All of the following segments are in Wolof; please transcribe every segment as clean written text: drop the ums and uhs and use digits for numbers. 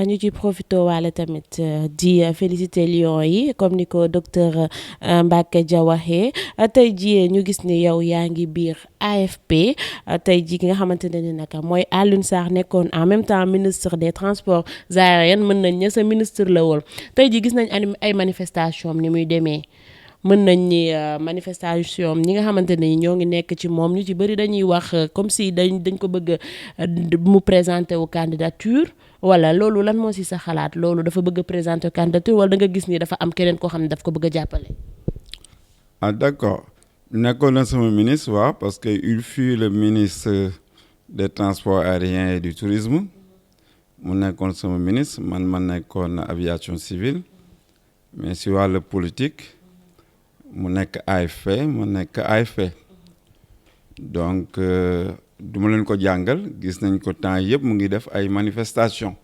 ñu ci profité waale tamit di féliciter Lions yi comme ni ko docteur Mbacké Dia waxee tey jii ñu gis ni yow yaa ngi biir AFP tey jii ki nga xamante ne ni naka mooy Alioune Sarr nekkoon en même temps ministre des transports aériens mën nañ ne sa ministre la woon tey jii gis nañ ay manifestation ni muy demee mën nañ ni manifestation ñi nga xamante ne ñoo ngi nekk ci moom ñu ci bëri dañuy wax comme si dañ ko bëgg mu présenter wu candidature wala loolu lan moo si sa xalaat loolu dafa bëgg présenter candidature wala da nga gis ni dafa am keneen koo xam ne daf ko bëgg a jàppale. Ah d'accord nekkoon na sama ministre waaw parce que il fut le ministre des transports aériens et du tourisme mu nekkoon sama ministre ma nekkoon aviation civile mais si wàllu politique mu nekk AFP mu nekk AFP donc du ma leen ko jàngal gis nañ ko temps yëpp mu ngi def ay manifestations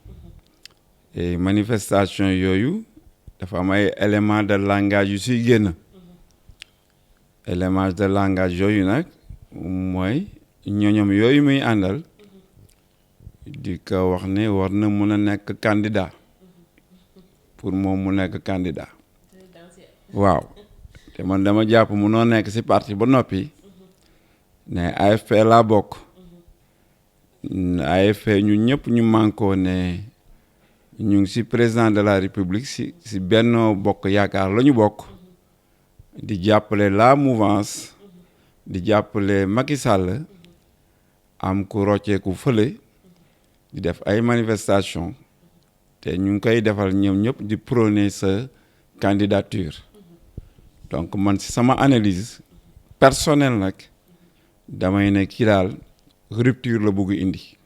et manifestations yooyu dafa am ay éléments de langage yu siy génn éléments de langage yooyu nag mooy ñoñom yooyu muy àndal di ko wax ne war na mun a nekk candidat pour moom mu nekk candidat waaw te man dama jàpp munoo nekk ci parti ba noppi ne AFP laa bokk AFP ñun ñëpp ñu mànkoo ne ñu ngi ci président de la république ci Benno Bokk Yaakaar la ñu bokk di jàppale la mouvance di jàppale Macky Sall am ku rocceeku fële di def ay manifestation te ñu ngi koy defal ñoom ñëpp di prôner sa candidature donc man ci sama analyse personnelle nag damay ne kii daal rupture la bëgg indi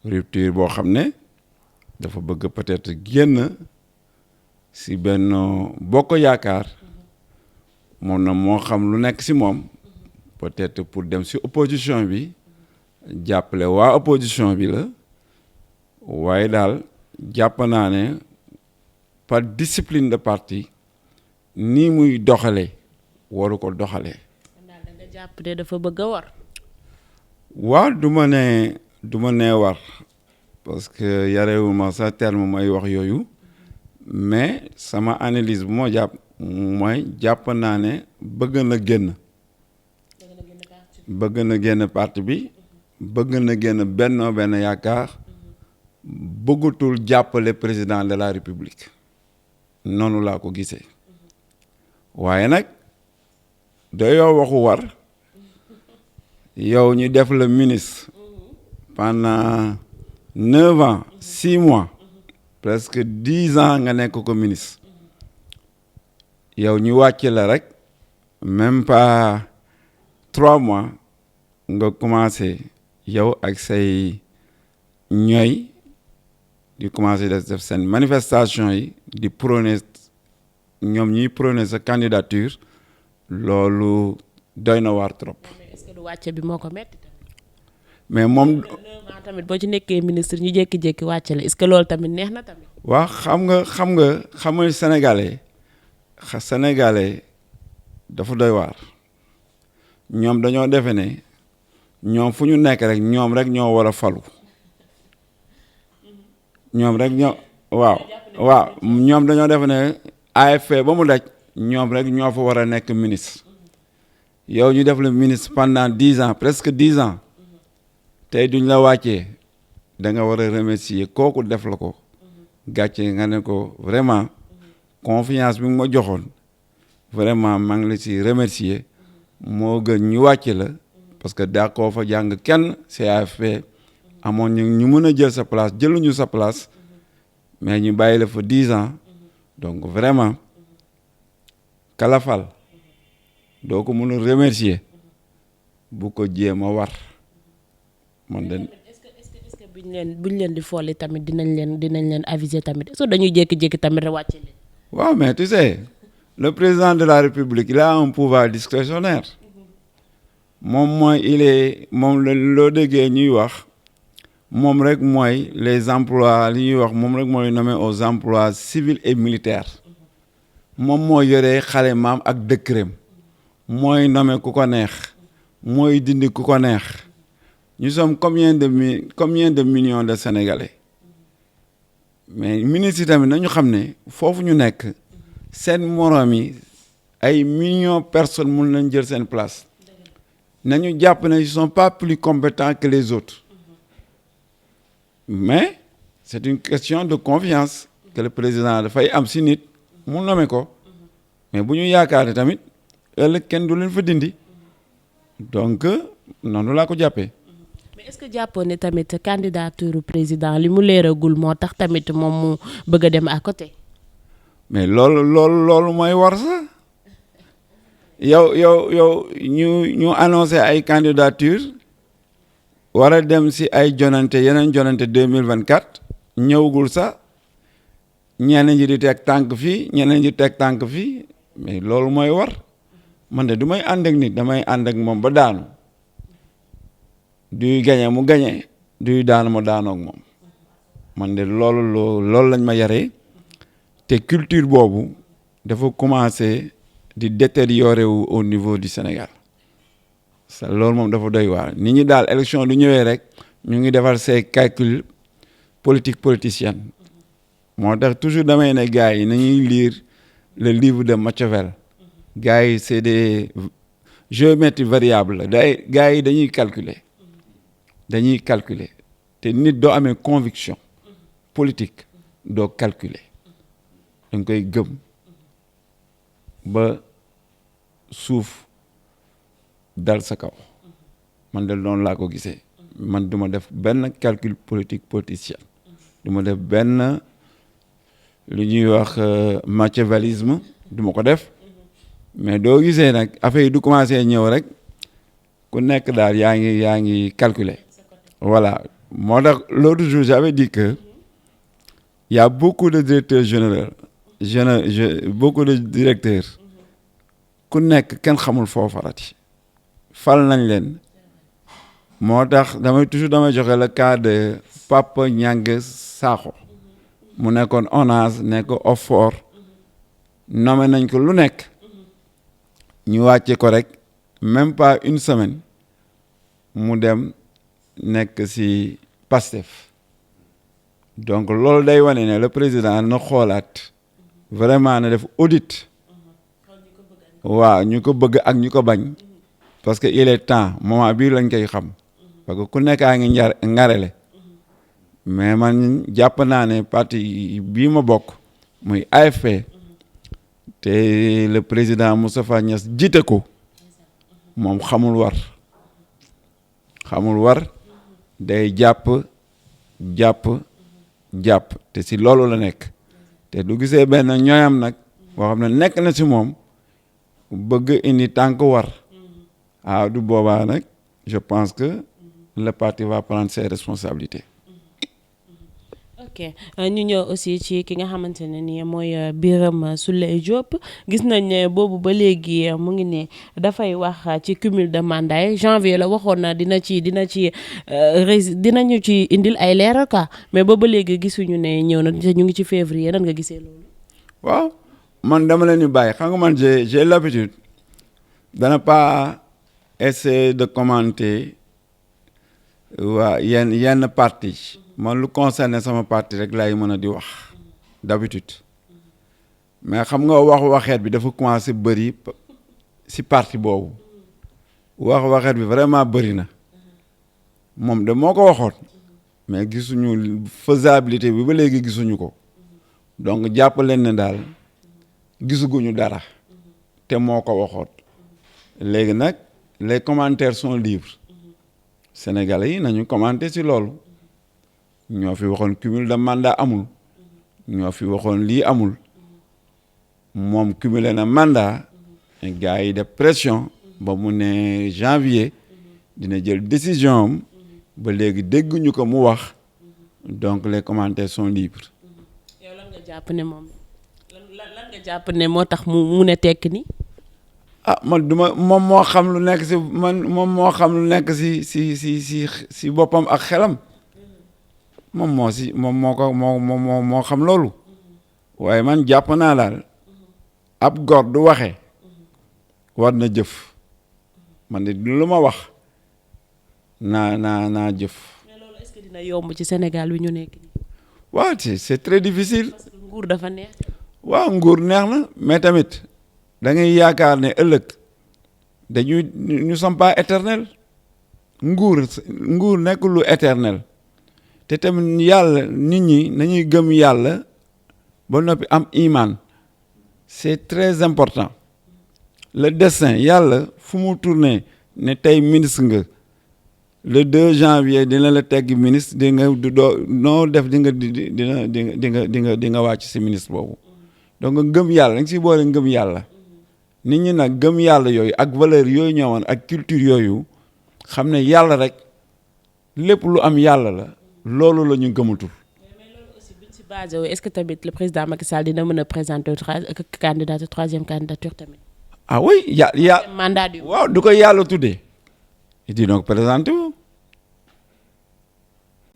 rupture boo xam ne dafa bëgg peut-être génn ci Benno Bokk Yaakaar moom na moo xam lu nekk ci moom peut-être pour dem ci opposition bi jàppale waa opposition bi la waaye daal jàpp naa ne par discipline de parti nii muy doxalee waru ko doxalee. daal da nga jàpp ne dafa bëgg a war. waaw du ma ne war parce que yarewuma sa terme may wax yooyu mais sama analyse bu ma jàpp mooy jàpp naa ne bëgg na génn parti bi bëgg na génn Benno Benn Yaakaar bëggatul jàppale président de la république noonu laa ko gisee waaye nag dayoo waxu war yow ñu def la ministre pendant 9 ans 6 mois presque 10 ans nga nekk ko ministre yow ñu wàcc la rek même pas 3 mois nga commencé yow ak say ñooy di commencé def seen manifestation yi di prôner ñoom ñuy prôner sa candidature loolu doy na waar trop. mais est-ce que du wàcce bi moo ko metti mais moom. tamit boo ci nekkee ministre ñu jékki-jékki wàcce la est-ce que loolu tamit neex na tamit. waaw xam nga sénégalais dafa doy waar ñoom dañoo defe ne ñoom fu ñu nekk rek ñoom rek ñoo war a falu ñoom rek waaw ñoom dañoo defe ne AFP ba mu daj ñoom rek ñoo fa war a nekk ministre yow ñu def la ministre pendant 10 ans presque 10 ans tey duñ la wàccee da nga war a remercier kooku def la ko gàcce nga ne ko vraiment confiance bi nga ma joxoon vraiment maa ngi la ci remercier moo gën ñu wàcce la parce que daa koo fa jàng kenn ci AFP amoon ñu mën a jël sa place jëluñu sa place mais ñu bàyyi la fa 10 ans donc vraiment kalafal doo ko mën a remercier bu ko jéem a war man de. est-ce que buñ leen di folli tamit dinañ leen aviser tamit est-ce que dañuy jékki-jékki tamit rek wàcce leen. waaw mais tu sais le président de la République il a un pouvoir discrétionnaire moom mooy moom loo déggee ñuy wax moom rek mooy les emplois li ñuy wax moom rek mooy nommé aux emplois civils et militaires moom moo yoree xale maam ak décret mooy nommé ku ko neex mooy dindi ku ko neex nous sommes combien de millions de Sénégalais mais ministre yi tamit nañu xam ne foofu ñu nekk seen moroom yi ay millions personnes mun nañ jël seen place nañu jàpp ne ils sont pas plus compétents que les autres mais c'est une question de confiance que le président dafay am si nit mu nommé ko mais bu ñu yaakaar tamit ëllëg kenn du leen fa dindi donc noonu laa ko jàppee. mais est-ce que jàppoon ne tamit candidature président li mu leeragul moo tax tamit moom mu bëgg a dem à côté. mais loolu mooy war sax yow ñu annoncé ay candidature war a dem si ay yeneen jonante 2024 ñëwagul sax ñeneen ñi di teg tànk fii ñeneen ñi teg tànk fii mais loolu mooy war man de du may ànd ak nit damay ànd ak moom ba daanu duy gañe mu gañe duy daanu ma daanoog moom man de loolu lañ ma yaree te culture boobu dafa commencé di détériorer wu au niveau du Sénégal loolu moom dafa doy waar nit ñi daal élection du ñëwee rek ñu ngi defar ces calculs politicienne moo tax toujours damay ne gars yi nañuy lire le livre de Machiavel gars yi c'est des géométrie variable day gars yi dañuy calculer te nit doo amee conviction politique doo calculer danga koy gëm ba suuf dal sa kaw man de noonu laa ko gisee man duma def benn calcul politicien duma def benn lu ñuy wax machiavélisme duma ko def mais doo gisee nag affaire yi du commencé ñëw rek ku nekk daal yaa ngi calculer voilà moo tax l'autre jour j'avais dit que il y a beaucoup de directeurs généraux beaucoup de directeurs ku nekk kenn xamul foo farati fal nañ leen moo tax damay joxe le cas de Papa Niang Sakho mu nekkoon ONAS nekk OFOR nommé nañ ko lu nekk ñu wàcce ko rek même pas une semaine mu dem nekk ci Pastef donc loolu day wane ne le président na xoolaat vraiment na def audit waaw ñu ko bëgg ak ñu ko bañ parce que il est temps moment bii lañ koy xam parce que ku nekkaa ngi ngarele mais man jàpp naa ne parti bii ma bokk muy AFP te le président Moustapha Niasse jiite ko moom xamul war day jàpp te si loolu la nekk te du gisee benn ñooyam nag boo xam ne nekk na si moom bëgg indi tànk war du boobaa nag je pense que le parti va prendre ses responsabilités. ok ñu ñëw aussi ci ki nga xamante ne ni mooy Birame Souleye Diop gis nañ ne boobu ba léegi mu ngi ne dafay wax ci cumul de mandat yi janvier la waxoon na dinañu ci indil ay leeral quoi mais boobu ba léegi gisuñu ne ñëw na ñu ngi ci février nan nga gisee loolu. waaw man dama leen di bàyyi xam nga man j'ai l'habitude de ne pas essayer de commenter yenn parti man lu concerne sama parti rek laay mën a di wax d'habitude mais xam nga waxeet bi dafa commencé bëri ci parti boobu waxeet bi vraiment bëri na moom de moo ko waxoon mais gisuñu faisabilité bi ba léegi gisuñu ko donc jàpp leen ne daal gisuguñu dara te moo ko waxoon léegi nag les commentaires sont libres sénégalais yi nañu commenter ci loolu ñoo fi waxoon cumul de mandat amul ñoo fi waxoon lii amul moom cumulé na mandat gars yi def pression ba mu ne janvier dina jël décision am ba léegi dégguñu ko mu wax donc les commentaires sont libres. yow lan nga jàpp ne moom lan nga jàpp ne moo tax mu ne tekk ni man duma moom moo xam lu nekk ci moom moo xam lu nekk ci boppam ak xelam moom moo xam loolu waaye man jàpp naa daal ab góor du waxee war na jëf man de lu ma wax naa jëf. mais loolu est-ce que dina yomb ci Sénégal bi ñu nekk nii. waaw c'est très difficile. parce que nguur dafa neex. waaw nguur neex na mais tamit da ngay yaakaar ne ëllëg dañuy ñu sommes pas éternel nguur nekkul lu éternel te tamit yàlla nit ñi nañuy gëm yàlla ba noppi am iman c'est très important le destin yàlla fu mu tourné ne tey ministre nga le 2 janvier dina la tegg ministre di nga doo noo def di nga wàcc si ministre boobu donc ngëm yàlla da nga si boole ngëm yàlla nit ñi nag gëm yàlla yooyu ak valeur yooyu ñëwoon ak culture yooyu xam ne yàlla rek lépp lu am yàlla la loolu la ñu gëmatul. mais loolu aussi buñ si basé wu est-ce que tamit le président Macky Sall dina mën a présenter candidature troisième candidature tamit. ah oui mandat du. waaw du ko yàlla tuddee. di donc présenté wu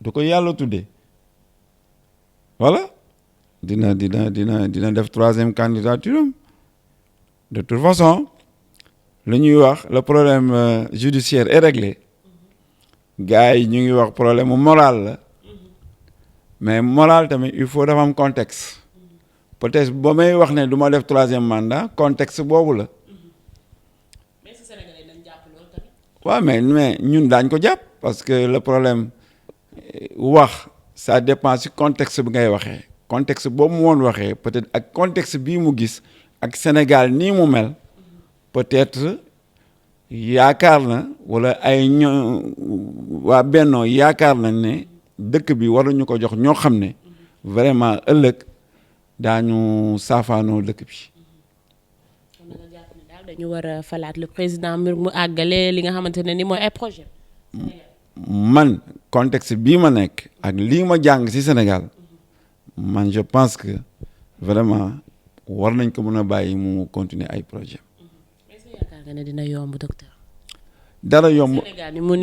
du ko yàlla tuddee voilà dina def troisième candidature am de toute façon lu ñuy wax le problème judiciaire est réglé gars yi ñu ngi wax problème mu moral la mais moral tamit il faut dafa am contexte peut-être ba may wax ne du ma def troisième mandat contexte boobu la. mais si Sénégalais nañ jàpp loolu tamit. waaw mais ñun daañ ko jàpp parce que le problème wax ça dépend si contexte bi ngay waxee contexte boobu mu woon waxee peut-être ak contexte bii mu gis ak Sénégal nii mu mel peut-être yaakaar na wala ay waa Bennoo yaakaar nañ ne dëkk bi waruñu ko jox ñoo xam ne vraiment ëllëg daañu saafaanoo dëkk bi. kon nga jàpp ne daal dañu war a falaat le président mbir mu àggale li nga xamante ne ni mooy ay projet man contexte bii ma nekk ak lii ma jàng ci Sénégal man je pense que vraiment war nañ ko mën a bàyyi mu continuer ay projet est-ce que yaakaar nga ne dina yomb docteur. dara yomb Sénégal ni mu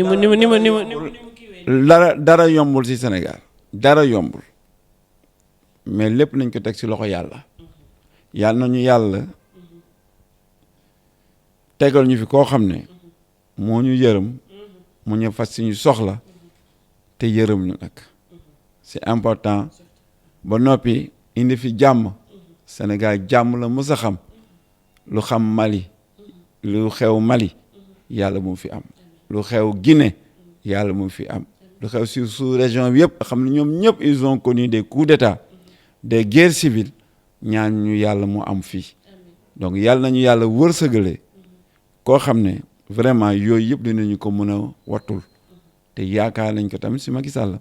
dara yombul ci Sénégal dara yombul mais lépp nañ ko teg ci loxo yàlla yàlla nañu yàlla tegal ñu fi koo xam ne moo ñu yërëm mu ñu fas suñu soxla te yërëm ñu nag c'est important ba noppi indi fi jàmm Sénégal jàmm la mës a xam lu xam Mali lu xew Mali yàlla mu fi am lu xew Guinée yàlla mu fi am lu xew si sous-région bi yëpp xam ne ñoom ñëpp ils ont connu des coups d'état des guerres civiles ñaan ñu yàlla mu am fii donc yàlla nañu yàlla wërsëgale koo xam ne vraiment yooyu yëpp dinañu ko mën a wattul te yaakaar nañ ko tamit si Macky Sall